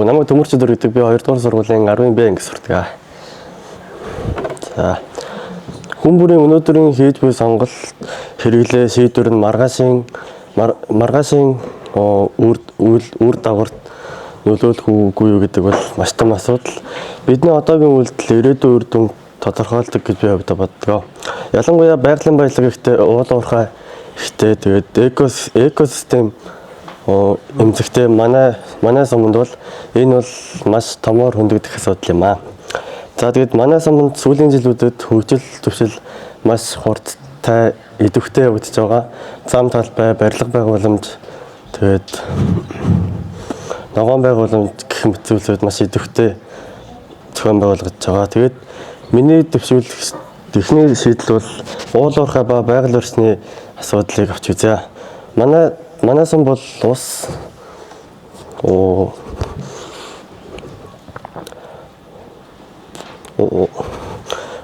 Намайг Төмөрч өдөр гэдэг, би 2 дугаар сургуулийн 10 Б анги сурдаг. За, хүн бүрийн өнөөдрийн хийж буй сонголт, хэрэглээ, шийдвэр нь маргаашийн үр үр дагаварт нөлөөлөх үгүй юу гэдэг бол маш том асуудал. Бидний одоогийн үйлдэл ирээдүйн үр дүн тодорхойлдог гэж би хувьдаа боддог. Ялангуяа байгалийн баялаг ихтэй, уул уурхай ихтэй, тэгээд экосистем эмзэгтэй манай суманд бол энэ бол маш томоор хөндөгдөх асуудал юм аа. За, тэгээд манай суманд сүүлийн жилүүдэд хөгжил төвшил маш хурдтай, идэвхтэй явагдаж байгаа. Зам талбай, барилга байгууламж, тэгээд ногоон байгууламж гэх мэт зүйлүүд маш идэвхтэй зохион байгуулагдаж байгаа. Тэгээд миний дэвшүүлэх эхний шийдэл бол уул уурхай ба байгаль орчны асуудлыг авч үзье. Манай сум бол ус оо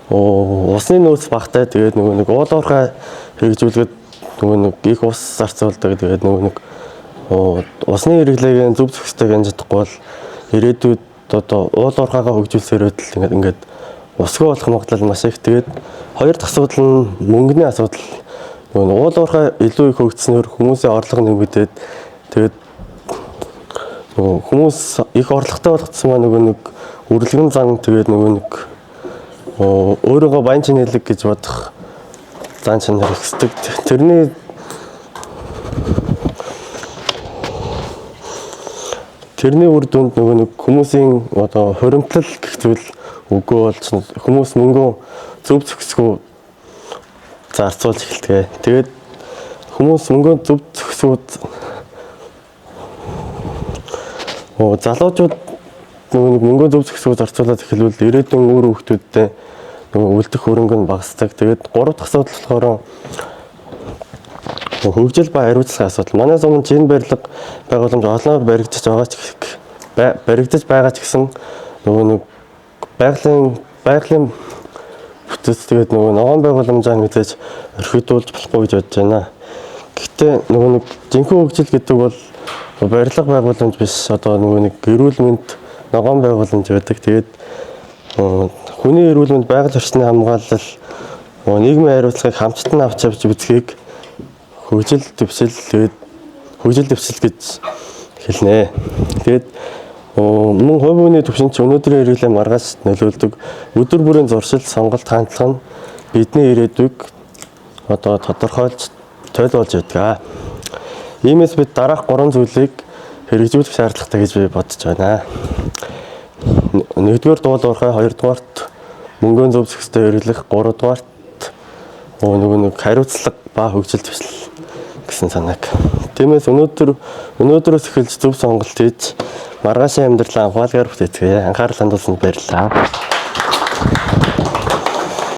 усны нөөц багатай, тэгээд нөгөө нэг уул уурхай хэрэгжүүлгээд нөгөө нэг их ус зарцуулдаг. Тэгээд нөгөө нэг усны хэрэглээг зөв зохистой хянаж чадахгүй бол ирээдүйд одоо уул уурхайгаа хөгжүүлсээр байтал ингээд усгүй болох магадлал маш их. Тэгээд хоёр дахь асуудал нь мөнгөний асуудал. Нөгөө уул уурхай илүү их хөгжснөөр хүмүүсийн орлого нэмэгдээд, тэгээд нөгөө хүмүүс их орлоготой болгоцсон маа нөгөө нэг үрлэгэн зан, тэгээд нөгөө нэг өөрийгөө баян чинэлэг гэж бодох зан чанар ихсдэг. Тэрний үр дүнд нөгөө нэг хүмүүсийн одоо хуримтлал гэх зүйл үгүй болж хүмүүс мөнгөө зөв зохисгүй зарцуулж эхэлдэг. Тэгээд хүмүүс мөнгөө зөв зохисгүй залуучууд нөгөө нэг мөнгөө зөв зохисгүй зарцуулаад эхэлвэл ирээдүйн үр хүүхдүүдтэй нөгөө үлдэх хөрөнгө нь багасдаг. Тэгээд гурав дахь асуудал болохоор хөгжил ба хариуцлагын асуудал. Манай суманд жин барилга байгууламж олноор баригдаж байгаа ч гэсэн нөгөө нэг байгалийн бүтэц, тэгээд нөгөө ногоон байгууламжаа мэдээж орхигдуулж болохгүй гэж бодож байна. Гэхдээ нөгөө нэг жинхэнэ хөгжил гэдэг бол барилга байгууламж биш, одоо нөгөө нэг эрүүл мэнд, ногоон байгууламж байдаг. Тэгээд хүний эрүүл мэнд, байгаль орчны хамгаалал, нийгмийн хариуцлагыг хамтдан авч явж үзхийг хөгжил дэвшил, тэгээд хөгжил дэвшил гэж хэлнэ. Тэгээд мөн хувь хүний түвшинд ч өнөөдрийн хэрэглээ маргааш нөлөөлдөг. Өдөр бүрийн зуршил, сонголт, хандлага нь бидний ирээдүйг одоо тодорхойлж тойлуулж байдаг. Иймээс бид дараах гурван зүйлийг хэрэгжүүлэх шаардлагатай гэж би бодож байна. Нэгдүгээр уул уурхай, хоёрдугаарт мөнгөө зөв зохистой хэрэглэх, гуравдугаарт нөгөө нэг хариуцлага ба хөгжил дэвшил гэсэн санааг. Тиймээс өнөөдрөөс эхэлж зөв сонголт хийж маргаашийн амьдралаа ухаалгаар бүтээцгээе. Анхаарал хандуулсанд баярлалаа.